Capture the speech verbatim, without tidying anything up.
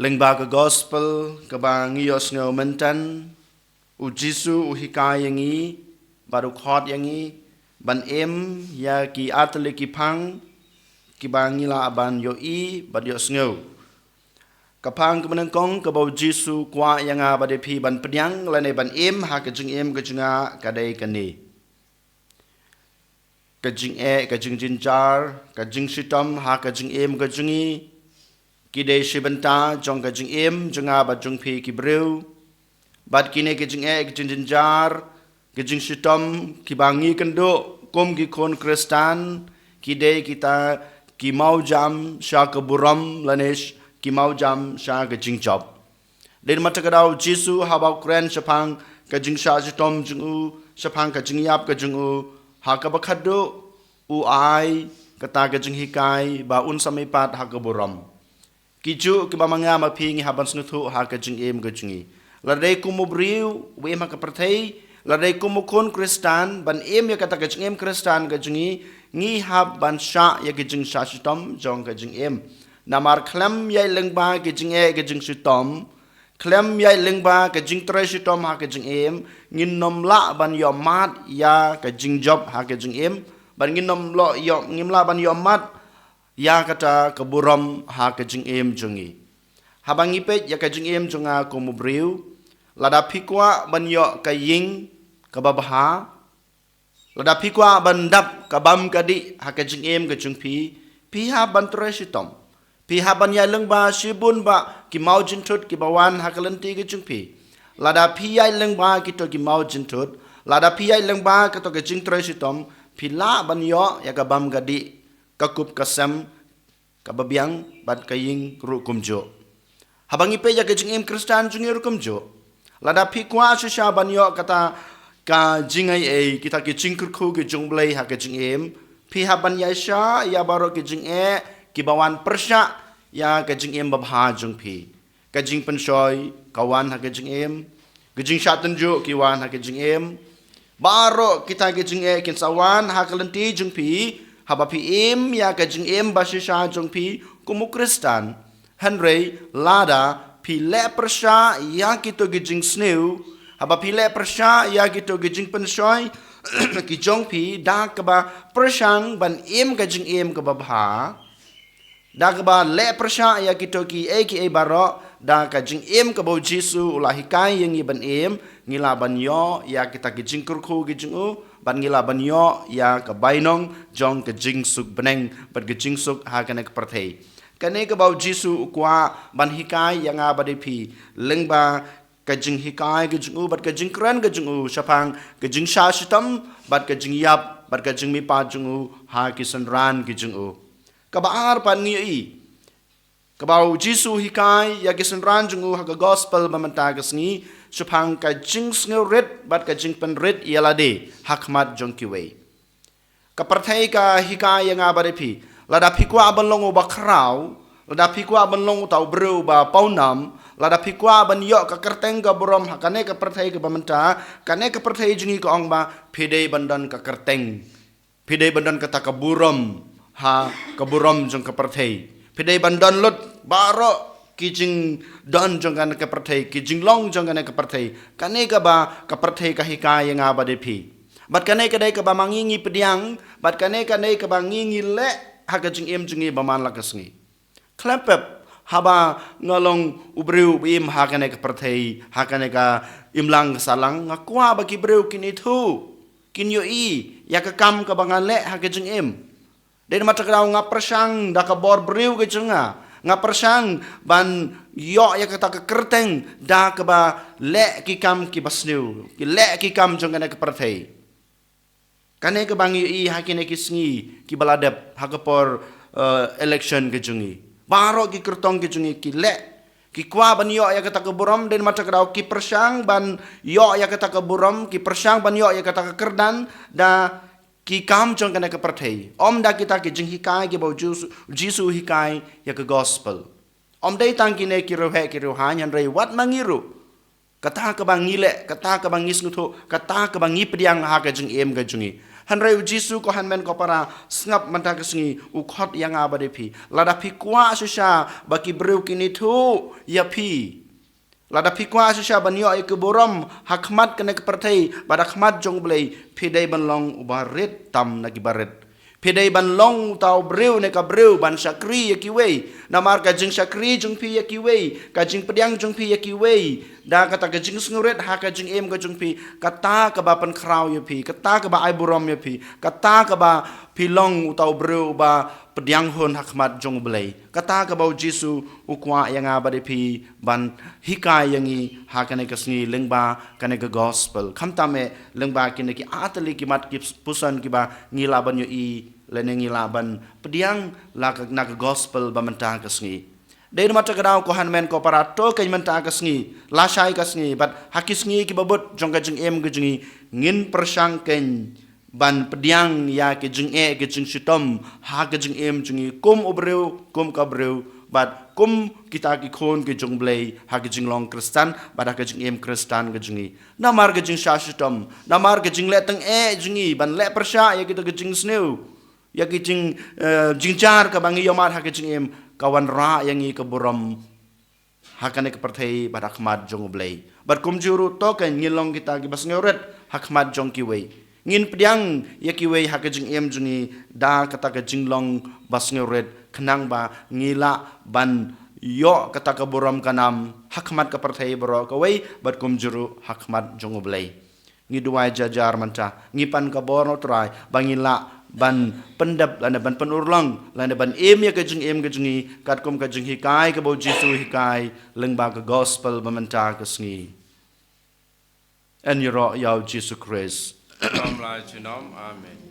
Lyngba ka gospel kaba ngi ïohsngew mynta, u Jisu u hikai ïa ngi bad u khot ïa ngi ban im ïa ki artylli ki phang kiba ngi lah ban ïohi bad ïohsngew. Ka phang kaba nyngkong kaba u Jisu u kwah ïa nga bad ïa phi ban pdiang lane ban im ha ka jingim ka jong nga ka dei kane: ka jingeh, ka jingjynjar, ka jingshitom ha ka jingim ka jong ngi ki dei shi bynta jong ka jingim jong nga bad jong phi ki briew. Bad kine ki jingeh, ki jingjynjar, ki jingshitom kiba ngi kynduh kum ki khun Khristan ki dei kita ki mawjam sha ka burom lane sh- ki mawjam sha ka jingjop. Dei namar kata ka daw u Jisu haba u kren shaphang ka jingshah shitom jong u, shaphang ka jingïap ka jong u, ha kaba khatduh u ai kata ka jinghikai ba un sa mihpat ha ka burom. Ki juh kiba ma nga ma phi ngi hap ban sngewthuh ha ka jingim ka jong ngi. Lada dei kum u briew uba im ha ka pyrthei, lada dei kum u khun Khristan ban im ïa kata ka jingim Khristan ka jong ngi, ngi hap ban shah ïa ka jingshah shitom jong ka jingim. Namar khlem ïaid lyngba ka jingeh ka jingshitom, khlem ïaid lyngba ka jingtrei shitom ha ka jingim, ngin ym lah ban ïohmad ïa ka jingjop ha ka jingim, bad ngin ym lah ïoh, ngin ym lah ban ïohmad ïa kata ka burom ha ka jingim jong ngi. Haba ngi peit ïa ka jingim jong nga kum u briew, lada phi kwah ban ïoh ka ïing kaba bha, lada phi kwah ban dap ka bam ka dih ha ka jingim ka jong phi, phi hap ban trei shitom. Phi hap ban ïaid lyngba shibun bah ki mawjynthut kiba wan ha ka lynti ka jong phi. Lada phi ïaid lyngba kito ki mawjynthut, lada phi ïaid lyngba kito ki jingtrei shitom, phi lah ban ïoh ïa ka bam ka dih, ka kup ka sem kaba biang bad ka ïing ruh kumjuh. Haba ngi peit ïa ka jingim Khristan jong ngi ruh kumjuh. Lada phi kwah shisha ban ïoh kata ka jingaiei, kita ki jingkyrkhu ki jong U Blei ha ka jingim, phi hap ban ïaishah ïa baroh ki jingeh kiba wan pyrshah ïa ka jingim babha jong phi. Ka jingpynshoi ka wan ha ka jingim, ka jingshah tynjuh ki wan ha ka jingim. Baroh kita ki jingeh kin sa wan ha ka lynti jong phi haba phi im ïa ka jingim ba shisha jong phi kum u Khristan. Hynrei lada phi leh pyrshah ïa kito ki jingsniew, haba phi leh pyrshah ïa kito ki jingpynshoi ki jong phi da kaba pyrshang ban im ka jingim kaba bha, da kaba leh pyrshah ïa kito kiei kiei baroh da ka jingim kaba u Jisu u la hikai ïa ngi ban im, ngi lah ban ïoh ïa kita ki jingkyrkhu ki jong u, bad ngi lah ban ïoh ïa ka bainong jong ka jingsuk bneng bad ka jingsuk ha kane ka pyrthei. Kane kaba u Jisu u kwah ban hikai ïa nga bad ïa phi lyngba ka jinghikai ka jong u bad ka jingkren ka jong u shaphang ka jingshah shitom bad ka jingïap bad ka jingmihpat jong u ha ki synran ki jong u. Kaba ar pat ngi ïohi kaba u Jisu u hikai ïa ki synran jong u ha ka gospel ba mynta ka sngi shaphang ka jingsngewrit bad ka jingpynrit ïa lade ha khmat jong kiwei. Ka pyrthei ka hikai ïa nga bad ïa phi, lada phi kwah ban long uba khraw, lada phi kwah ban long uta u briew uba pawnam, lada phi kwah ban ïoh ka kyrteng ka burom ha kane ka pyrthei kaba mynta, kane ka pyrthei jong ngi ka ong ba phi dei ban don ka kyrteng. Phi dei ban don kata ka burom ha ka burom jong ka pyrthei. Phi dei ban don lut baroh ki jingdon jong kane ka pyrthei, ki jinglong jong kane ka pyrthei. Kane kaba ka pyrthei ka hikai ïa nga bad ïa phi. Bad kane ka dei kaba ma ngi ngi pdiang, bad kane ka dei kaba ngi ngi leh ha ka jingim jong ngi ba man la ka sngi. Khlem pep haba nga long u briew uba im ha kane ka pyrthei, ha kane ka imlang ka sahlang, nga kwah ba ki briew kin ithuh, kin ïohi ïa ka kam kaba nga leh ha ka jingim. Dei namar kata ka daw nga pyrshang da ka bor briew ka jong nga, nga pyrshang ban ïoh ïa kata ka kyrteng da kaba leh ki kam kiba sniew, ki leh ki kam jong kane ka pyrthei. Kane kaba ngi ïohi ha kine ki sngi kiba la dep ha ka por, eh, election ka jong ngi. Baroh ki kyrtong ki jong ngi ki leh, ki kwah ban ïoh ïa kata ka burom, dei namar kata ka daw ki pyrshang ban ïoh ïa kata ka burom, ki pyrshang ban ïoh ïa kata ka kyrdan da ki kam jong kane ka pyrthei. Ym da kita ki jinghikai kiba u Jisu, Jisu u hikai ïa ka gospel. Ym dei tang kine ki riewheh ki riewhaiñ, hynrei wat ma ngi ruh. Kata kaba ngi leh, kata kaba ngi sngewthuh, kata kaba ngi pdiang ha ka jingim ka jong ngi. Hynrei u Jisu, ko hynmen ko para, sngap mynta ka sngi, u khot ïa nga bad ïa phi. Lada phi kwah shisha ba ki briew kin ithuh ïa phi, lada phi kwah shisha ban ïoh ïa ka burom ha khmat kane ka pyrthei bad ha khmat jong U Blei, phi dei ban long uba rit tam na kiba rit. Phi dei ban long uta u briew ne ka briew ban shakri ïa kiwei. Namar ka jingshakri jong phi ïa kiwei, ka jingpdiang jong phi ïa kiwei, da kata ka jingsngewrit ha ka jingim ka jong phi, kata kaba pynkhraw ïa phi, kata kaba ai burom ïa phi, kata kaba phi long uta u briew uba pdiang hun ha khmat jong U Blei. Kata kaba u Jisu u kwah ïa nga bad ïa phi ban hikai ïa ngi ha kane ka sngi lyngba kane ka gospel. Khamtam eh lyngba kine ki artylli ki mat ki puson kiba ngi lah ban ïohi lane ngi lah ban pdiang la ka, na ka gospel ba mynta ka sngi. Dei namar kata ka daw, ko hynmen ko para, to kane mynta ka sngi, lashai ka sngi bad ha ki sngi kiba bud jong ka jingim ka jong ngi, ngin pyrshang kane ban pdiang ïa ki jingeh ki jingshitom ha ka jingim jong ngi kum u briew, kum ka briew, bad kum kita ki khun ki jong U Blei ha ka jinglong Khristan bad ha ka jingim Khristan ka jong ngi. Namar ka jingshah shitom, namar ka jingleh tyngeh jong ngi ban leh pyrshah ïa kita ki jingsniew, ïa ki jing, eh, jingjar kaba ngi ïohmad ha ka jingim, ka wanrah ïa ngi ka burom ha kane ka pyrthei bad ha khmat jong U Blei. Bad kumjuh ruh to kane ngin long kita kiba sngewrit ha khmat jong kiwei. Ngin pdiang ïa kiwei ha ka jingim jong ngi da kata ka jinglong ba sngewrit, khnang ba ngi lah ban ïoh kata ka burom ka nam ha khmat ka pyrthei baroh kawei bad kumjuh ruh ha khmat jong U Blei. Ngi duwai jar jar mynta, ngi pan ka bor na U Trai ba ngin lah ban pyndep lane ban pynurlong lane ban im ïa ka jingim ka jong ngi katkum ka jinghikai kaba u Jisu u hikai lyngba ka gospel ba mynta ka sngi. Yn ïaroh ïa u Jisu Khrist. Khlem lai junom. Amen.